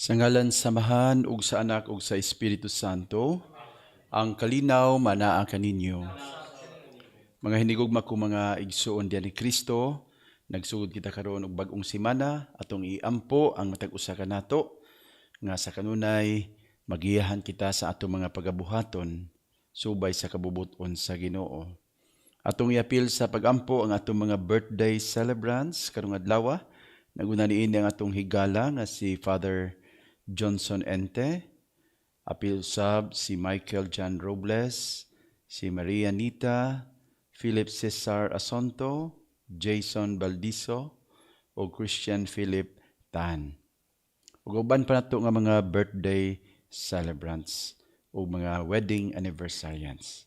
Sa ngalan sa Amahan ug sa Anak ug sa Espiritu Santo, ang kalinaw manaa kaninyo. Mga hinigugma ko mga igsuon diyan ni Kristo, nagsugod kita karon og bag-ong semana, atong iampo ang matag usa kanato nga sa kanunay magiyahan kita sa atong mga pagabuhaton subay sa kabubuton sa Ginoo. Atong iapil sa pagampo ang atong mga birthday celebrants karong adlaw. Naguna niini ang atong higala nga si Father Johnson Ente, apil sab si Michael John Robles, si Maria Nita, Philip Cesar Asonto, Jason Baldiso, o Christian Philip Tan. Ug uban pa nato nga mga birthday celebrants o mga wedding anniversarians.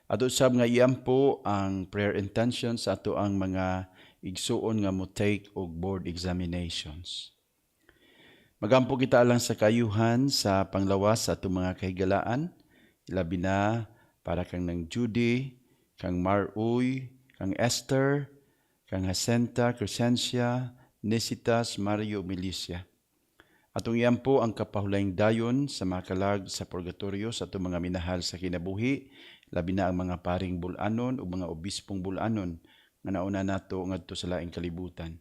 Ato sab nga iampo ang prayer intentions sa ato ang mga igsuon nga mo take og board examinations. Magampo kita alang sa kayuhan sa panglawas sa atong mga kahigalaan, ilabi na para kang nang Judy, kang Maruy, kang Esther, kang Jacinta, Crescencia, Nesitas, Mario, Milicia. Atong iampo ang kapahulayng dayon sa mga kalag sa purgatorio sa atong mga minahal sa kinabuhi, labi na ang mga paring bulanon o mga obispong bulanon nga nauna nato ngadto sa laing kalibutan.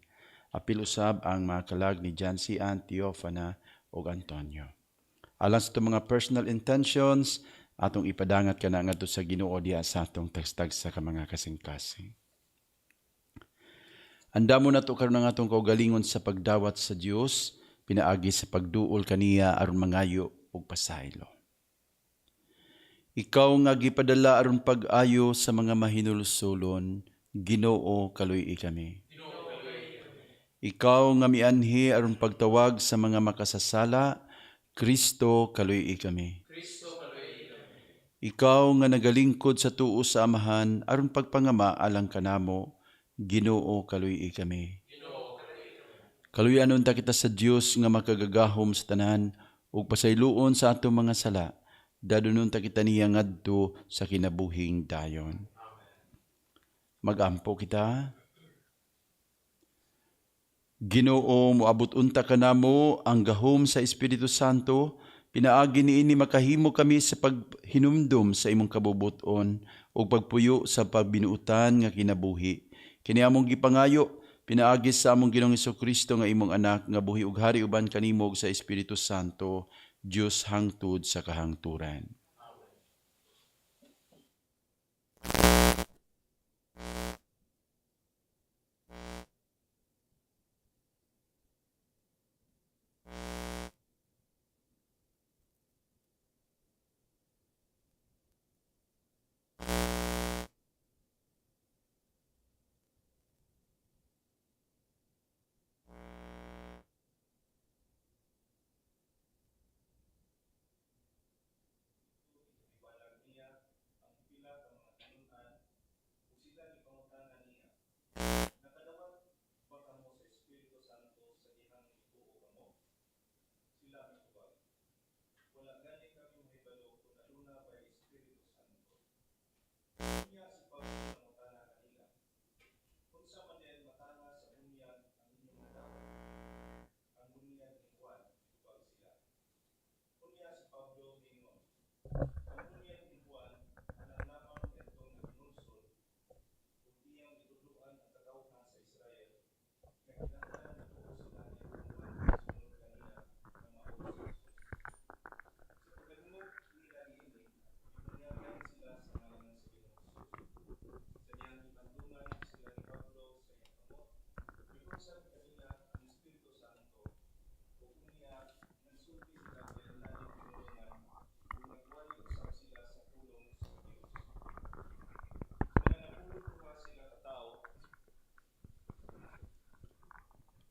Apil usab ang mga kalag ni John C. Ann, Teofana ug Antonio. Alang sa atong mga personal intentions, atong ipadangat kana ngadto sa Ginoo diha sa atong tagstagsa ka mga kasing-kasing. Andamo nato karon ang atong kaugalingon sa pagdawat sa Dios pinaagi sa pagduol kaniya aron mangayo og pasaylo. Ikaw nga gipadala aron pag-ayo sa mga mahinulsulon, Ginoo, kaluy-i kami. Ikaw nga mianhi aron pagtawag sa mga makasasala, Kristo, kaluy-i kami. Ikaw nga nagalingkod sa tuo sa Amahan aron pagpangama alang kanamo, Ginoo, kaluy-i kami. Kaluy-an unta kita sa Dios nga makagagahom sa tanan ug pasayloon sa atong mga sala, dadon unta kita niya ngadto sa kinabuhing dayon. Magampo kita. Ginoo, moabot unta kanamo ang gahom sa Espiritu Santo, pinaagi niini makahimo kami sa paghinumdum sa imong kabubuton ug pagpuyo sa pagbinuutan nga kinabuhi. Kini among gipangayo pinaagi sa among Ginoong Kristo nga imong anak nga buhi ug hari uban kanimo ug sa Espiritu Santo, Dios hangtod sa kahangturan.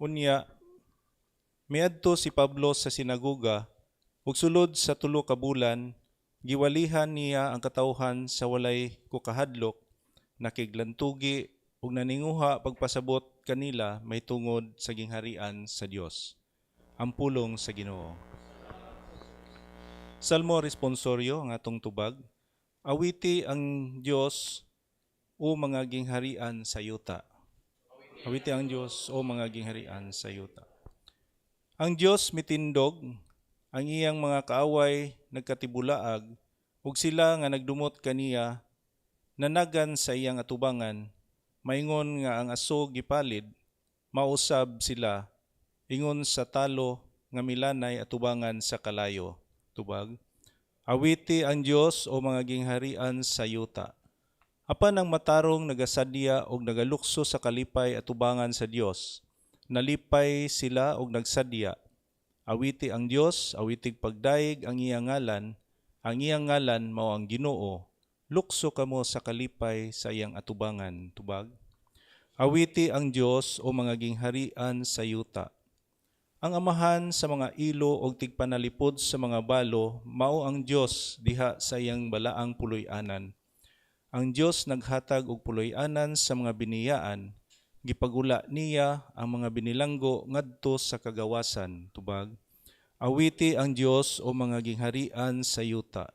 Unya, miadto si Pablo sa sinagoga ug sulod sa 3 ka bulan giwalihan niya ang katawhan sa walay kukahadlok, nakiglantugi ug naninguha pagpasabot kanila may tungod sa gingharian sa Dios. Ang pulong sa Ginoo. Salmo responsorio ang atong tubag. Awiti ang Dios o mga gingharian sa yuta. Awiti ang Dios o mga gingharian sa yuta. Ang Dios mitindog Ang iyang mga kaaway nagkatibulaag ug sila nga nagdumot kaniya nanagan sa iyang atubangan, maingon nga ang aso gipalid, mausab sila ingon sa talo nga milanay atubangan sa kalayo. Tubag. Awiti ang Dios, o mga gingharian sa yuta. Apan ang matarong nagasadya og nagalukso sa kalipay atubangan sa Dios. Nalipay sila og nagsadya. Awiti ang Dios, awitig pagdayeg ang iyang ngalan, ang iyang ngalan mao ang Ginoo. Lukso kamo sa kalipay sa iyang atubangan. Tubag. Awiti ang Dios, o mga gingharian sa yuta. Ang amahan sa mga ilo og tigpanalipod sa mga balo mao ang Dios diha sa iyang balaang puloy-anan. Ang Dios naghatag og puloy-anan sa mga biniyaan, gipagula niya ang mga binilanggo ngadto sa kagawasan. Tubag. Awiti ang Dios, o mga gingharian sa yuta.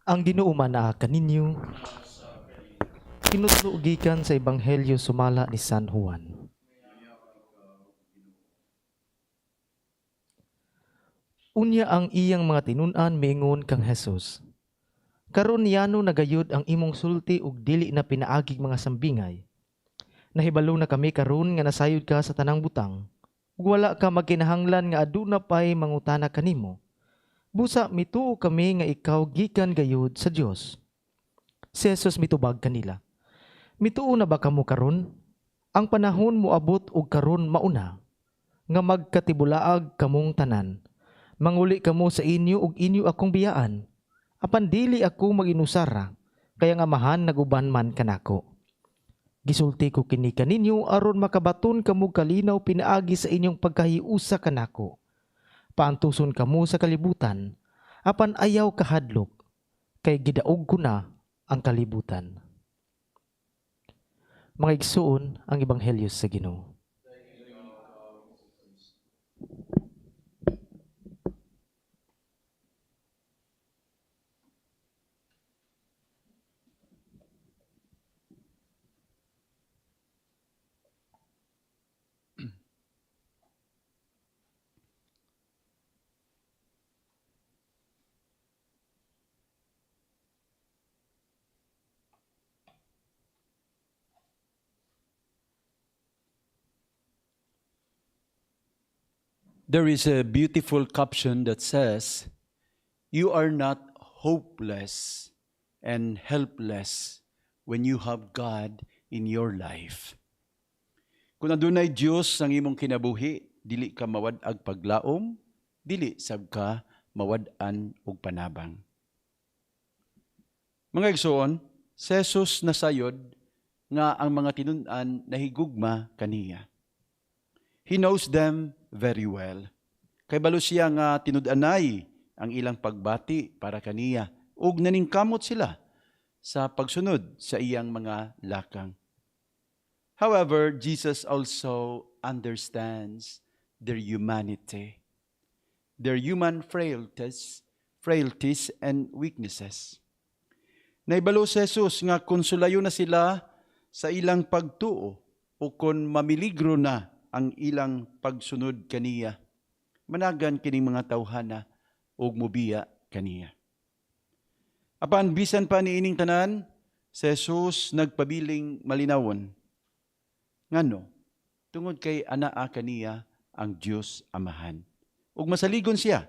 Ang Ginoo manaa kaninyo. Kinutlo gikan sa Ebanghelyo sumala ni San Juan. Unya ang iyang mga tinun-an miingon kang Jesus: "Karon yano nagayud ang imong sulti ug dili na pinaagig mga sambingay. Nahibalo na kami karon nga nasayod ka sa tanang butang ug wala ka magkinahanglan nga aduna pay mangutana kanimo. Busa mituo kami nga ikaw gikan gayud sa Dios." Si Jesus mitubag kanila: "Mituo na ba kamo karon? Ang panahon moabot og karon mauna nga magkatibulaag kamong tanan. Manguli kamo sa inyo ug inyo akong biyaan. Apan dili ako mag-inusara, kay ang Amahan naguban man kanako. Gisulti ko kini kaninyo aron makabaton kamo kalinaw pinaagi sa inyong pagkahiusa kanako. Paantuson kamo sa kalibutan, apan ayaw kahadlok, kay gidaog ko na ang kalibutan." Mga igsuon, ang Ebanghelyo sa Ginoo. There is a beautiful caption that says, "You are not hopeless and helpless when you have God in your life." Kung adunay Dios ang imong kinabuhi, dili ka mawad-ag paglaom, dili sab ka mawad-an og panabang. Mga igsoon, si Jesus nasayod nga ang mga tinun-an nahigugma kaniya. He knows them very well. Kay balo siya nga tinud-anay ang ilang pagbati para kaniya ug naningkamot sila sa pagsunod sa iyang mga lakang. However, Jesus also understands their humanity, their human frailties and weaknesses. Naibalo si Jesus nga kung sulayo na sila sa ilang pagtuo o kung mamiligro na ang ilang pagsunod kaniya, managan kining mga tawhana ug mubiya kaniya. Apan bisan pa niining tanan, si Jesus nagpabiling malinawon. Ngano? Tungod kay anaa kaniya ang Dios Amahan. Ug masaligon siya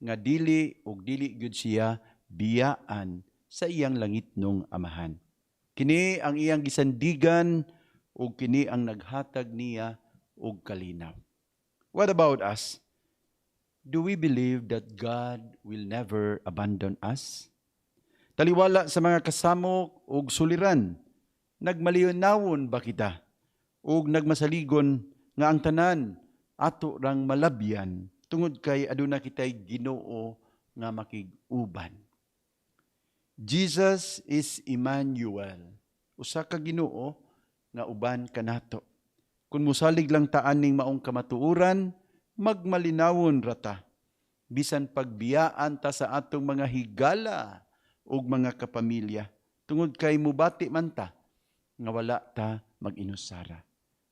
nga dili ug dili gyud siya biyaan sa iyang langitnong Amahan. Kini ang iyang gisandigan ug kini ang naghatag niya og kalinaw. What about us? Do we believe that God will never abandon us? Taliwala sa mga kasamok ug suliran, nagmalinawon ba kita ug nagmasaligon nga ang tanan ato rang malabyan tungod kay aduna kitay Ginoo nga makig-uban? Jesus is Emmanuel. Usa ka Ginoo nga uban kanato. Kung musalig lang ta aning maong kamatuoran, magmalinawon ra ta. Bisan pagbiyaan ta sa atong mga higala ug mga kapamilya, tungod kay mubati man ta nga wala ta mag-inusara.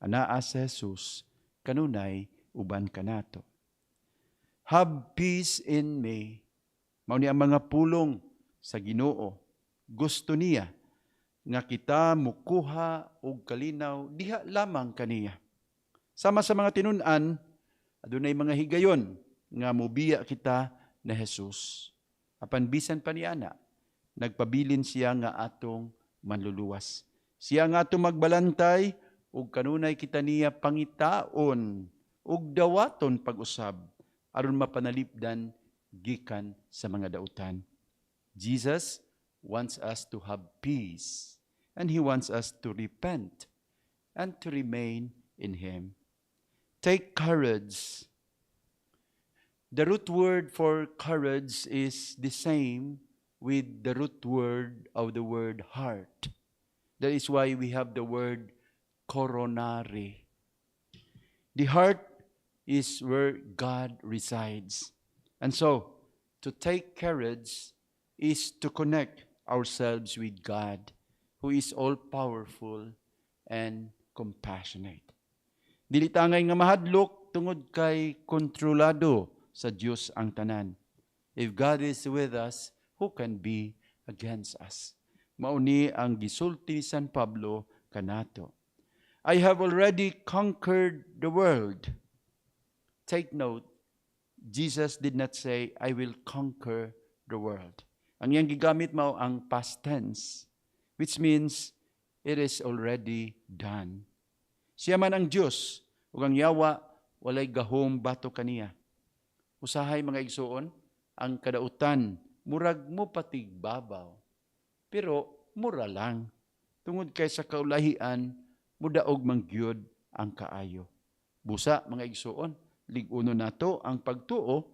Anaa si Jesus, kanunay uban kanato. Have peace in me. Mao ni ang mga pulong sa Ginoo. Gusto niya nga kita mukuha og kalinaw diha lamang kaniya. Sama sa mga tinun-an, adunay mga higayon nga mubiya kita na Jesus. Apan bisan pa niana, nagpabilin siya nga atong manluluwas. Siya nga atong magbalantay ug kanunay kita niya pangitaon ug dawaton pag-usab aron mapanalipdan gikan sa mga dautan. Jesus wants us to have peace, and He wants us to repent and to remain in Him. Take courage. The root word for courage is the same with the root word of the word heart. That is why we have the word coronary. The heart is where God resides. And so, to take courage is to connect ourselves with God, who is all-powerful and compassionate. Dili tangay nga mahadlok tungod kay kontrolado sa Dios ang tanan. If God is with us, who can be against us? Mao ni ang gisulti ni San Pablo kanato. I have already conquered the world. Take note, Jesus did not say, "I will conquer the world." Ang iyang gigamit mao ang past tense, which means it is already done. Siya man ang Dios, ug ang yawa walay gahom batok kaniya. Usahay, mga igsuon, ang kadautan murag mo patigbabaw. Pero mura lang. Tungod kay sa kaulahian, mudaog man gyud ang kaayo. Busa, mga igsuon, lig-uno nato ang pagtuo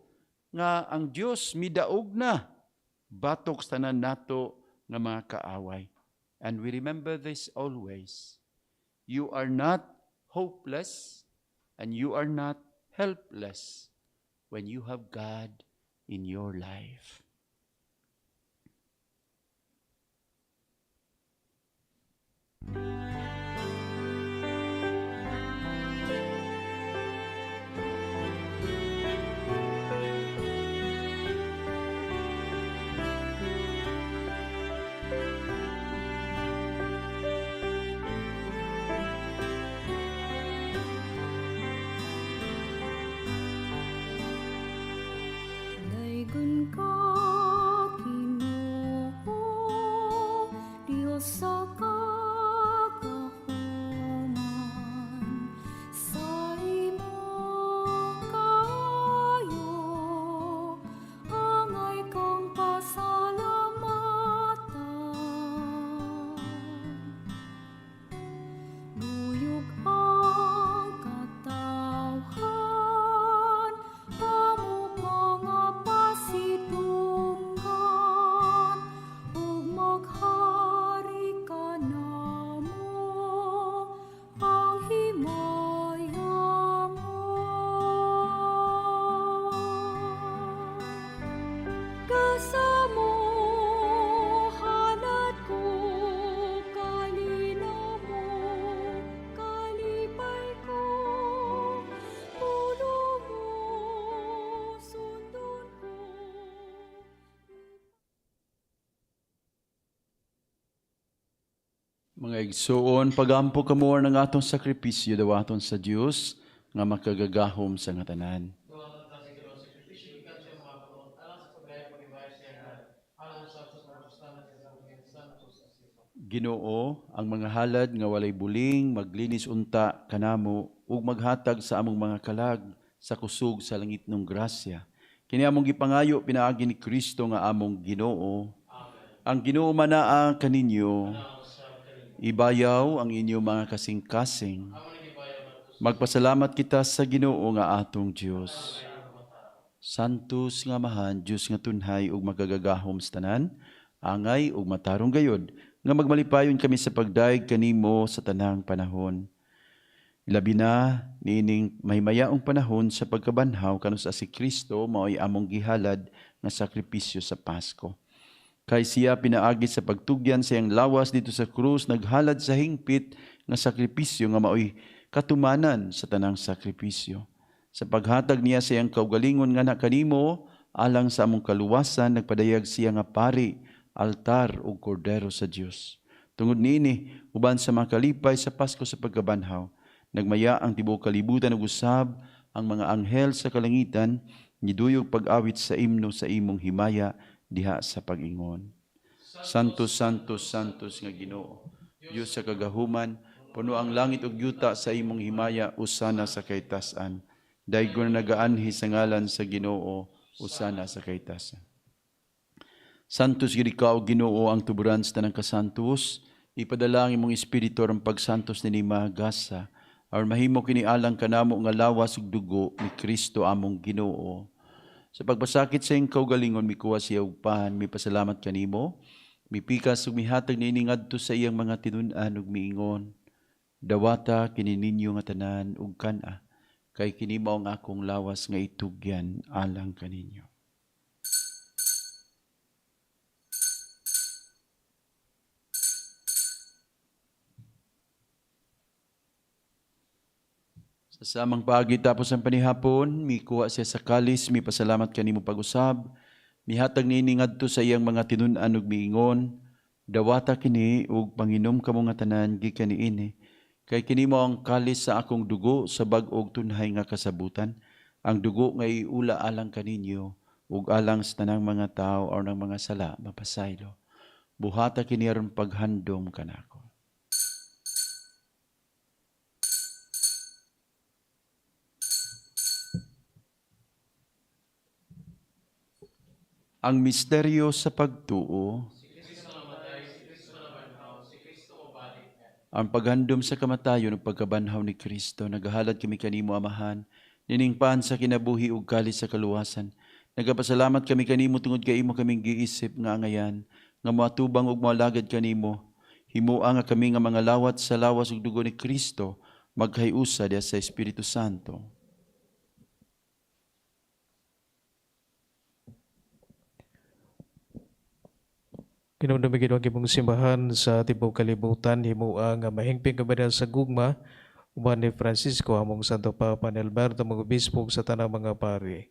nga ang Dios midaog na batok sa tanan nato nga mga kaaway. And we remember this always. You are not hopeless and you are not helpless when you have God in your life. Daygon ka, Ginoo, Dios sa kagahuman. Sa imong kaayo, angay kang pasalamatan. Nuyog ang katawhan, amo mga pasidunggan, ug maghari kanamo ang himaya mo. Gasa mo, halad ko, kalinaw mo, kalipay ko, pulong mo, sundon ko. Mga igsuon, pagampo kamo ng atong sakripisyo dawaton sa Dios nga makagagahom sa nga tanan. Duwaton ta sa Ginoo sakripisyo gikan sa imong mga kamot alang sa pagdayon, paghimaya sa iyang ngalan, alang sa sa mga kapuslanan sa Santos sa Sipa. Ginoo, ang mga halad nga walay buling maglinis unta kanamo ug maghatag sa among mga kalag sa kusog sa langitnong grasya. Kini among gipangayo pinaagi ni Kristo nga among Ginoo. Ang Ginoo manaa kaninyo. Ibayaw ang inyong mga kasing-kasing. Magpasalamat kita sa Ginoo nga atong Dios. Santos nga Amahan, Dios nga tunhay ug magagagahom sa tanan, Angay ug matarong gayod nga magmalipayon kami sa pagdayeg kanimo sa tanang panahon. Labi na niining mahimayaong panahon sa pagkabanhaw kanus-a si Kristo mao'y among gihalad nga sakripisyo sa Pasko. Kay siya pinaagi sa pagtugyan sa iyang lawas dito sa krus, naghalad sa hingpit nga sakripisyo nga mao'y katumanan sa tanang sakripisyo. Sa paghatag niya sa iyang kaugalingon nga anak kanimo, alang sa among kaluwasan, nagpadayag siya nga pari, altar ug kordero sa Dios. Tungod niini, uban sa mga kalipay sa Pasko sa pagkabanhaw, nagmaya ang tibuok kalibutan ug usab ang mga anghel sa kalangitan, niduyog pag-awit sa imno sa imong himaya diha sa pag-ingon. Santos, Santos, Santos nga Ginoo, Dios sa kagahuman, puno ang langit ug yuta sa imong himaya, usana sa kaytas-an. Daygon na nagaanhi sa ngalan sa Ginoo, usana sa kaytas-an. Santos gid ikaw, Ginoo, ang tuburan sa tanang kasantos. Ipadala ang imong espiritu aron pagsantos niini mga gasa, aron mahimo kini alang kanamo nga lawas ug dugo ni Kristo among Ginoo. Sa pagpasakit sa iyang kaugalingon, mikuha siya og pan, mipasalamat kanimo, mipikas ug mihatag niini ngadto sa iyang mga tinun-an ug miingon, dawata kini ninyo nga tanan ug kan-a, kay kini mao ang akong lawas nga itugyan alang kaninyo. Sa samang paagi tapos ang panihapon, mikuha siya sa kalis, mipasalamat kanimo pag-usab, mihatag niini ngadto sa iyang mga tinun-an ug miingon, dawata kini ug panginom kamo nga tanan gikan niini, kay kini mao ang kalis sa akong dugo sa bag-ong tunhay nga kasabutan, ang dugo nga iula alang kaninyo ug alang sa tanang mga tawo aron ang mga sala mapasaylo. Buhata kini aron paghandom kanako. Ang misteryo sa pagtuo, ang paghandom sa kamatayon ug pagkabanhaw ni Kristo, nagahalad kami kanimo, Amahan, nining pan sa kinabuhi ug kalis sa kaluwasan. Nagapasalamat kami kanimo tungod kay imo kaming giisip nga angayan, nga moatubang ug moalagad kanimo. Himoa nga kami nga mga lawat sa lawas ug dugo ni Kristo, magkahiusa diha sa Espiritu Santo. Kinumdumi Ginoo ang imong simbahan sa tibuok kalibutan, himoa nga mahingping kami sa gugma uban ni Francisco among Santo Papa ni Alberto mga obispo ug sa tanang mga pari.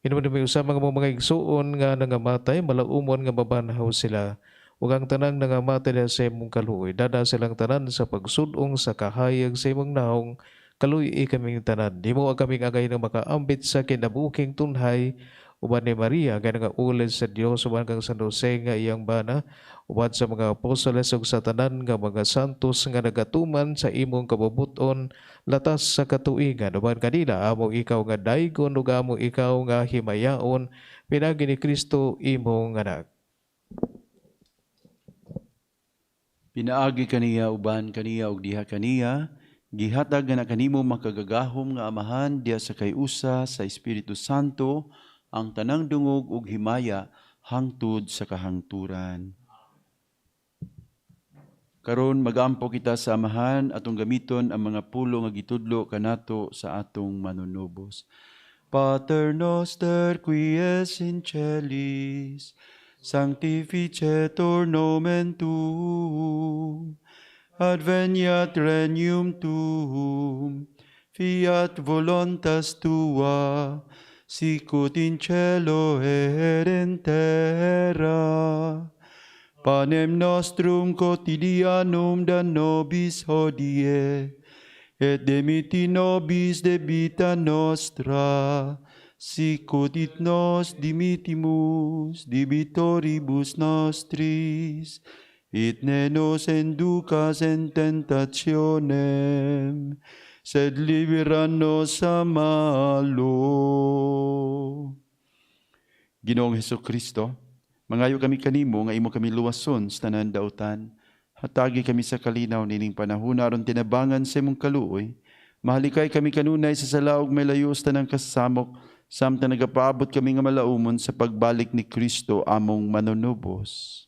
Hinumdumi usab ang among mga igsuon nga nangamatay, malaumon nga mabanhaw sila ug ang tanang nangamatay diha sa imong kaluoy. Dada silang tanan sa pagsud-ong sa kahayag sa imong naong, kaluoy kaming tanan. Himoa kaming angay nga makaambit sa kinabuhing tunhay uban ni Maria nga nangaulid sa Dios, uban kang San Jose nga iyang bana, uban sa mga apostoles ug sa tanan nga mga santos nga nagatuman sa imong kabubut-on latas sa katuigan. Uban kanila among ikaw nga daygon ug among ikaw nga himayaon pinaagi ni Kristo imong anak. Pinaagi kaniya, uban kaniya ug diha kaniya, gihatag nga na kanimo makagagahom nga Amahan diha sa kayusa sa Espiritu Santo ang tanang dungog ug himaya hangtod sa kahangturan. Karon magampo kita sa Amahan atong gamiton ang mga pulo nga gitudlo kanato sa atong manunubos. Pater noster qui es in celis, sanctificetur nomen tuum, adveniat regnum tuum, fiat voluntas tua, sicut in cielo et in terra. Panem nostrum quotidianum da nobis hodie, et dimitti nobis debita nostra, sicut et nos dimittimus debitoribus nostris, et ne nos inducas in tentationem, sed libera nos a malo. Ginoong Hesus Kristo, mangayo kami kanimo nga imo kami luwason sa tanan dautan. Hatagi kami sa kalinaw nining panahon aron tinabangan sa imong kaluoy. Mahalikay kami kanunay sa sala ug may layo sa tanang kasamok, samtang nagapaabot kami nga malaumon sa pagbalik ni Kristo among manunubos.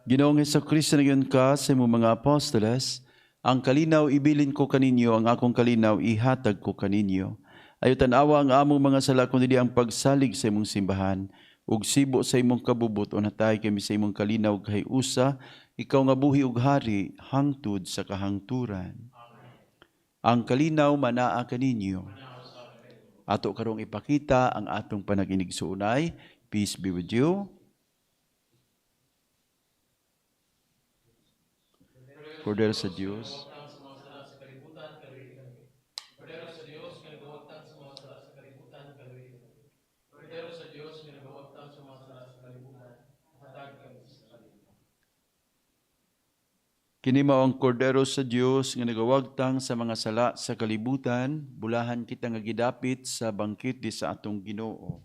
Ginoong Hesukristo, nagyon ka sa imong mga apostoles, ang kalinaw ibilin ko kaninyo, ang akong kalinaw ihatag ko kaninyo. Ayo tan-awa ang among mga sala kun dili ang pagsalig sa imong simbahan, ug sibo sa imong kabubut o natay kami sa imong kalinaw kay usa, ikaw nga buhi ug hari hangtod sa kahangturan. Ang kalinaw manaa kaninyo. Ato karong ipakita ang atong panaginigsuunay. Peace be with you. Cordero sa Dios. Kini mao ang Kordero sa Dios nga nagawagtang sa mga sala sa kalibutan, bulahan kita nga gidapit sa bangkete sa atong Ginoo.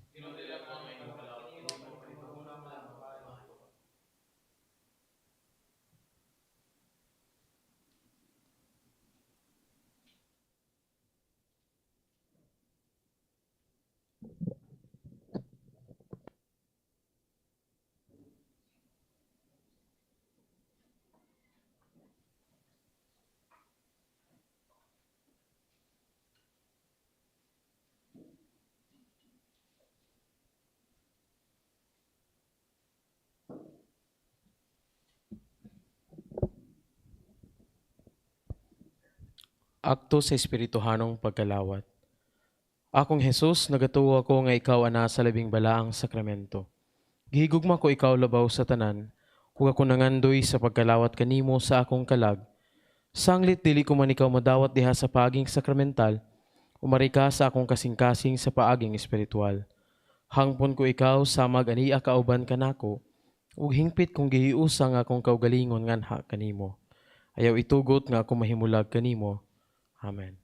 Akto sa Espirituhanong Pagkalawat. Akong Jesus, nagatuo ako nga ikaw ana sa labing balaang sakramento. Gihigugma ko ikaw labaw sa tanan, ug ako nangandoy sa pagkalawat kanimo sa akong kalag. Sanglit dili ko man ikaw madawat diha sa paaging sakramental, umari ka sa akong kasing-kasing sa paaging espiritual. Hangpon ko ikaw samag ania kauban kanako, ug hingpit kong gihiusa nga akong kaugalingon nganha kanimo. Ayaw itugot nga ako mahimulag kanimo. Amen.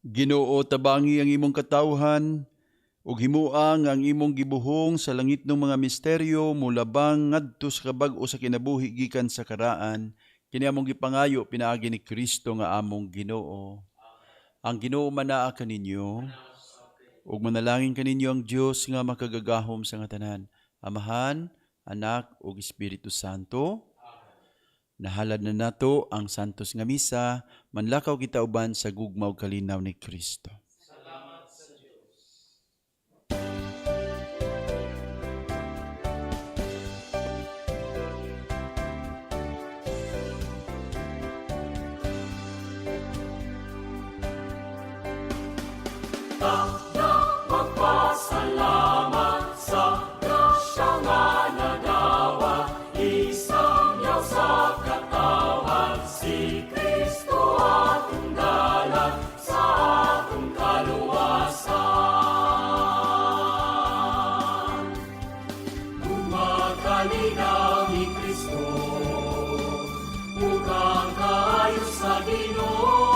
Ginoo, tabangi ang imong katawhan ug himua nga ang imong gibuhong sa langit ng mga misteryo molabang ngadto sa kabag-o sa kinabuhi gikan sa karaan. Kini among gipangayo pinaagi ni Kristo nga among Ginoo. Ang Ginoo manaa kaninyo ug manalangin kaninyo ang Dios nga makagagahom sa nga tanan, Amahan, Anak ug Espiritu Santo. Nahalad na nato ang Santos nga Misa, manlakaw kita uban sa gugma ug kalinaw ni Kristo. Magpasalamat sa grasya nga nadawa, isangyaw sa katawhan, si Kristo atong dalan sa atong kaluwasan. Gumakalinaw ni Kristo, mukhang kaayo sa Ginoo.